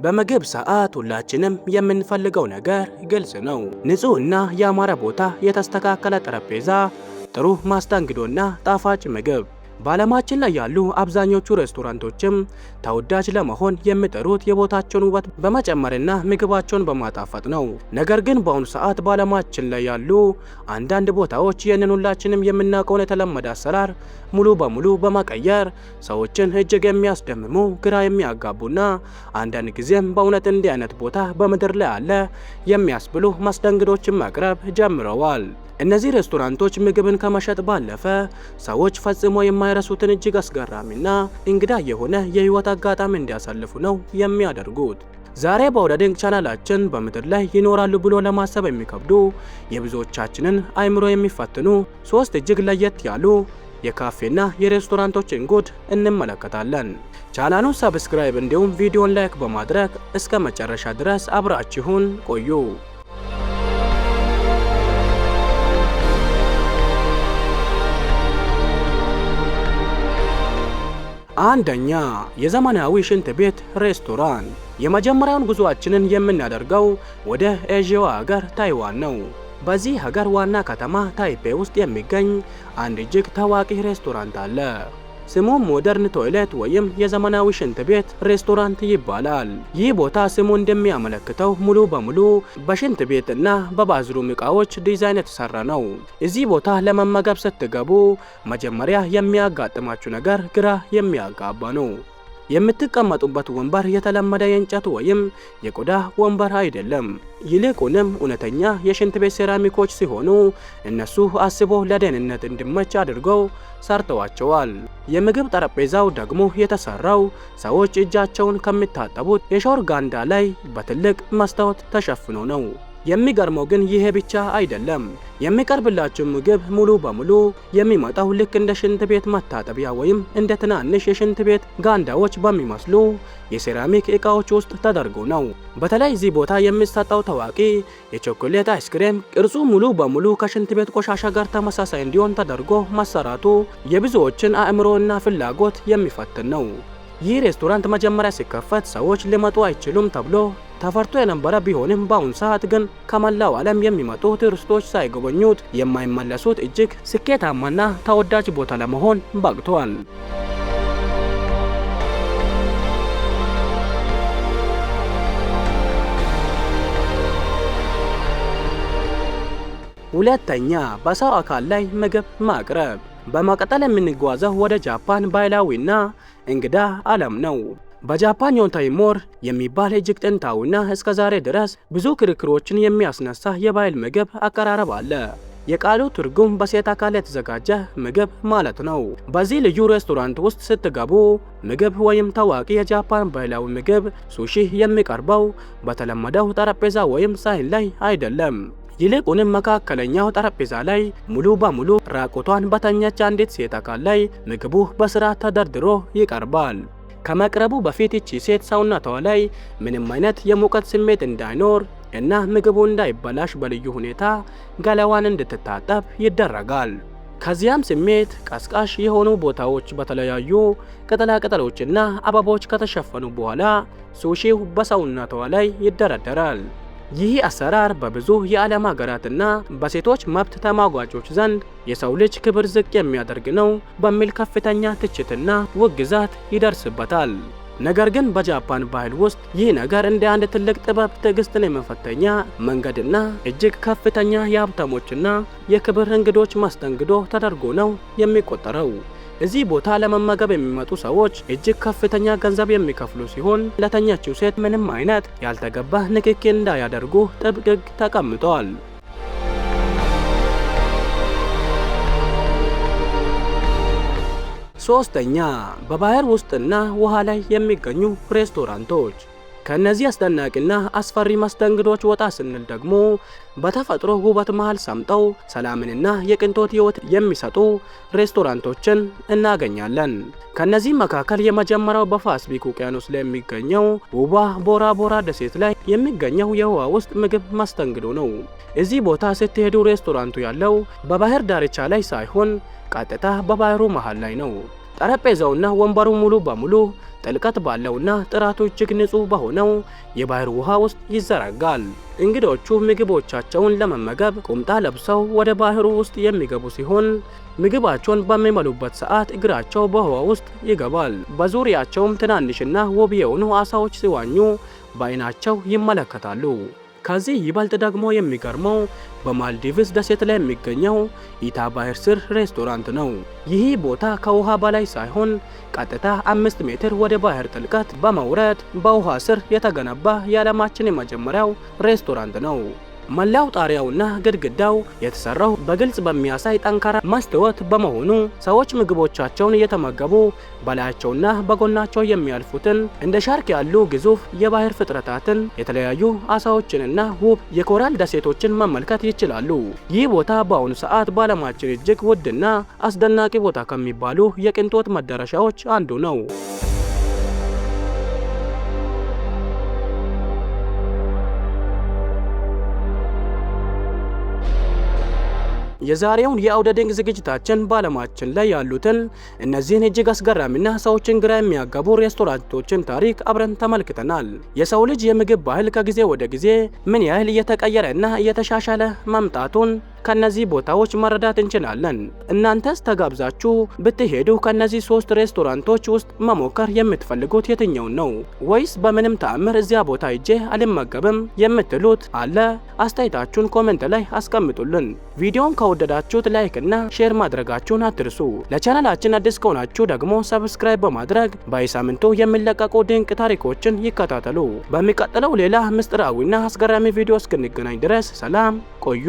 በምግብ ሰዓት ሁላችንም የምንፈልገው ነገር ግልጽ ነው። ንጹህና ያማረ ቦታ፣ የተስተካከለ ጠረጴዛ፣ ጥሩ ማስተንግዶና ጣፋጭ ምግብ። በዓለማችን ላይ ያሉ አብዛኞቹ ሬስቶራንቶችም ተወዳጅ ለመሆን የሚጥሩት የቦታቸውን ውበት በመጨመርና ምግባቸውን በማጣፈጥ ነው። ነገር ግን በአሁኑ ሰዓት በዓለማችን ላይ ያሉ አንዳንድ ቦታዎች ይህንን ሁላችንም የምናውቀውን የተለመደ አሰራር ሙሉ በሙሉ በመቀየር ሰዎችን እጅግ የሚያስደምሙ፣ ግራ የሚያጋቡና አንዳንድ ጊዜም በእውነት እንዲህ አይነት ቦታ በምድር ላይ አለ የሚያስብሉ መስተንግዶችን ማቅረብ ጀምረዋል። እነዚህ ሬስቶራንቶች ምግብን ከመሸጥ ባለፈ ሰዎች ፈጽሞ የማይረሱትን እጅግ አስገራሚና እንግዳ የሆነ የህይወት አጋጣሚ እንዲያሳልፉ ነው የሚያደርጉት። ዛሬ በአውደ ድንቅ ቻናላችን በምድር ላይ ይኖራሉ ብሎ ለማሰብ የሚከብዱ፣ የብዙዎቻችንን አእምሮ የሚፈትኑ ሶስት እጅግ ለየት ያሉ የካፌና የሬስቶራንቶችን ጉድ እንመለከታለን። ቻናሉን subscribe እንዲሁም ቪዲዮን like በማድረግ እስከ መጨረሻ ድረስ አብራችሁን ቆዩ። አንደኛ፣ የዘመናዊ ሽንት ቤት ሬስቶራንት። የመጀመሪያውን ጉዞአችንን የምናደርገው ወደ ኤዥያዋ ሀገር ታይዋን ነው። በዚህ ሀገር ዋና ከተማ ታይፔ ውስጥ የሚገኝ አንድ እጅግ ታዋቂ ሬስቶራንት አለ። ስሙም modern toilet ወይም የዘመናዊ ሽንት ቤት ሬስቶራንት ይባላል። ይህ ቦታ ስሙ እንደሚያመለክተው ሙሉ በሙሉ በሽንት ቤት እና በ bathroom እቃዎች ዲዛይን የተሰራ ነው። እዚህ ቦታ ለመመገብ ስትገቡ መጀመሪያ የሚያጋጥማችሁ ነገር ግራ የሚያጋባ ነው። የምትቀመጡበት ወንበር የተለመደ የእንጨት ወይም የቆዳ ወንበር አይደለም። ይልቁንም እውነተኛ የሽንት ቤት ሴራሚኮች ሲሆኑ እነሱ አስቦ ለደህንነት እንዲመች አድርገው ሰርተዋቸዋል። የምግብ ጠረጴዛው ደግሞ የተሰራው ሰዎች እጃቸውን ከሚታጠቡት የሻወር ጋንዳ ላይ በትልቅ መስታወት ተሸፍኖ ነው። የሚገርመው ግን ይሄ ብቻ አይደለም። የሚቀርብላቸው ምግብ ሙሉ በሙሉ የሚመጣው ልክ እንደ ሽንት ቤት መታጠቢያ ወይም እንደ ትናንሽ የሽንት ቤት ጋንዳዎች በሚመስሉ የሴራሚክ እቃዎች ውስጥ ተደርጎ ነው። በተለይ እዚህ ቦታ የሚሰጠው ታዋቂ የቾኮሌት አይስክሬም ቅርጹ ሙሉ በሙሉ ከሽንት ቤት ቆሻሻ ጋር ተመሳሳይ እንዲሆን ተደርጎ መሰራቱ የብዙዎችን አእምሮና ፍላጎት የሚፈትን ነው። ይህ ሬስቶራንት መጀመሪያ ሲከፈት ሰዎች ሊመጡ አይችሉም ተብሎ ተፈርቶ የነበረ ቢሆንም፣ በአሁን ሰዓት ግን ከመላው ዓለም የሚመጡ ቱሪስቶች ሳይጎበኙት የማይመለሱት እጅግ ስኬታማና ተወዳጅ ቦታ ለመሆን በቅቷል። ሁለተኛ፣ በሰው አካል ላይ ምግብ ማቅረብ። በመቀጠል የምንጓዘው ወደ ጃፓን ባህላዊና እንግዳ ዓለም ነው። በጃፓን ዮንታይሞር የሚባል እጅግ ጥንታዊና እስከ ዛሬ ድረስ ብዙ ክርክሮችን የሚያስነሳ የባህል ምግብ አቀራረብ አለ። የቃሉ ትርጉም በሴት አካል የተዘጋጀ ምግብ ማለት ነው። በዚህ ልዩ ሬስቶራንት ውስጥ ስትገቡ ምግብ ወይም ታዋቂ የጃፓን ባህላዊ ምግብ ሱሺ የሚቀርበው በተለመደው ጠረጴዛ ወይም ሳህን ላይ አይደለም። ይልቁንም መካከለኛው ጠረጴዛ ላይ ሙሉ በሙሉ ራቁቷን በተኛች አንዲት ሴት አካል ላይ ምግቡ በስርዓት ተደርድሮ ይቀርባል። ከመቅረቡ በፊት ይቺ ሴት ሰውነቷ ላይ ምንም አይነት የሙቀት ስሜት እንዳይኖር እና ምግቡ እንዳይበላሽ በልዩ ሁኔታ ገላዋን እንድትታጠብ ይደረጋል። ከዚያም ስሜት ቀስቃሽ የሆኑ ቦታዎች በተለያዩ ቅጠላ ቅጠሎችና አበቦች ከተሸፈኑ በኋላ ሱሺው በሰውነቷ ላይ ይደረደራል። ይህ አሰራር በብዙ የዓለም ሀገራትና በሴቶች መብት ተሟጋቾች ዘንድ የሰው ልጅ ክብር ዝቅ የሚያደርግ ነው በሚል ከፍተኛ ትችትና ውግዘት ይደርስበታል። ነገር ግን በጃፓን ባህል ውስጥ ይህ ነገር እንደ አንድ ትልቅ ጥበብ፣ ትዕግስትን የመፈተኛ መንገድና እጅግ ከፍተኛ የሀብታሞችና የክብር እንግዶች መስተንግዶ ተደርጎ ነው የሚቆጠረው። እዚህ ቦታ ለመመገብ የሚመጡ ሰዎች እጅግ ከፍተኛ ገንዘብ የሚከፍሉ ሲሆን፣ ለተኛችው ሴት ምንም አይነት ያልተገባ ንክኪ እንዳያደርጉ ጥብቅ ሕግ ተቀምጧል። ሶስተኛ፣ በባህር ውስጥና ውሃ ላይ የሚገኙ ሬስቶራንቶች። ከእነዚህ አስደናቂና አስፈሪ መስተንግዶች ወጣ ስንል ደግሞ በተፈጥሮ ውበት መሃል ሰምጠው ሰላምንና የቅንጦት ሕይወት የሚሰጡ ሬስቶራንቶችን እናገኛለን። ከእነዚህ መካከል የመጀመሪያው በፓሲፊክ ውቅያኖስ ላይ የሚገኘው ውቧ ቦራ ቦራ ደሴት ላይ የሚገኘው የውሃ ውስጥ ምግብ መስተንግዶ ነው። እዚህ ቦታ ስትሄዱ ሬስቶራንቱ ያለው በባህር ዳርቻ ላይ ሳይሆን ቀጥታ በባህሩ መሃል ላይ ነው። ጠረጴዛውና ወንበሩ ሙሉ በሙሉ ጥልቀት ባለውና ጥራቱ እጅግ ንጹህ በሆነው የባህር ውሃ ውስጥ ይዘረጋል። እንግዶቹ ምግቦቻቸውን ለመመገብ ቁምጣ ለብሰው ወደ ባህሩ ውስጥ የሚገቡ ሲሆን ምግባቸውን በሚበሉበት ሰዓት እግራቸው በውሃ ውስጥ ይገባል። በዙሪያቸውም ትናንሽና ውብ የሆኑ አሳዎች ሲዋኙ በአይናቸው ይመለከታሉ። ከዚህ ይበልጥ ደግሞ የሚገርመው በማልዲቭስ ደሴት ላይ የሚገኘው ኢታ ባህር ስር ሬስቶራንት ነው። ይህ ቦታ ከውሃ በላይ ሳይሆን ቀጥታ 5 ሜትር ወደ ባህር ጥልቀት በመውረድ በውሃ ስር የተገነባ የዓለማችን የመጀመሪያው ሬስቶራንት ነው። መላው ጣሪያውና ግድግዳው የተሰራው በግልጽ በሚያሳይ ጠንካራ መስታወት በመሆኑ ሰዎች ምግቦቻቸውን እየተመገቡ በላያቸውና በጎናቸው የሚያልፉትን እንደ ሻርክ ያሉ ግዙፍ የባህር ፍጥረታትን፣ የተለያዩ አሳዎችንና ውብ የኮራል ደሴቶችን መመልከት ይችላሉ። ይህ ቦታ በአሁኑ ሰዓት በዓለማችን እጅግ ውድና አስደናቂ ቦታ ከሚባሉ የቅንጦት መዳረሻዎች አንዱ ነው። የዛሬውን የአውደ ድንቅ ዝግጅታችን በዓለማችን ላይ ያሉትን እነዚህን እጅግ አስገራሚና ሰዎችን ግራ የሚያጋቡ ሬስቶራንቶችን ታሪክ አብረን ተመልክተናል። የሰው ልጅ የምግብ ባህል ከጊዜ ወደ ጊዜ ምን ያህል እየተቀየረ እና እየተሻሻለ መምጣቱን ከነዚህ ቦታዎች መረዳት እንችላለን። እናንተስ ተጋብዛችሁ ብትሄዱ ከነዚህ ሶስት ሬስቶራንቶች ውስጥ መሞከር የምትፈልጉት የትኛውን ነው? ወይስ በምንም ተአምር እዚያ ቦታ ሄጄ አልመገብም የምትሉት አለ? አስተያየታችሁን comment ላይ አስቀምጡልን። ቪዲዮውን ከወደዳችሁት like እና share ማድረጋችሁን አትርሱ። ለቻናላችን አዲስ ከሆናችሁ ደግሞ subscribe በማድረግ በየሳምንቱ የሚለቀቁ ድንቅ ታሪኮችን ይከታተሉ። በሚቀጥለው ሌላ ምስጢራዊና አስገራሚ ቪዲዮ እስክንገናኝ ድረስ ሰላም ቆዩ።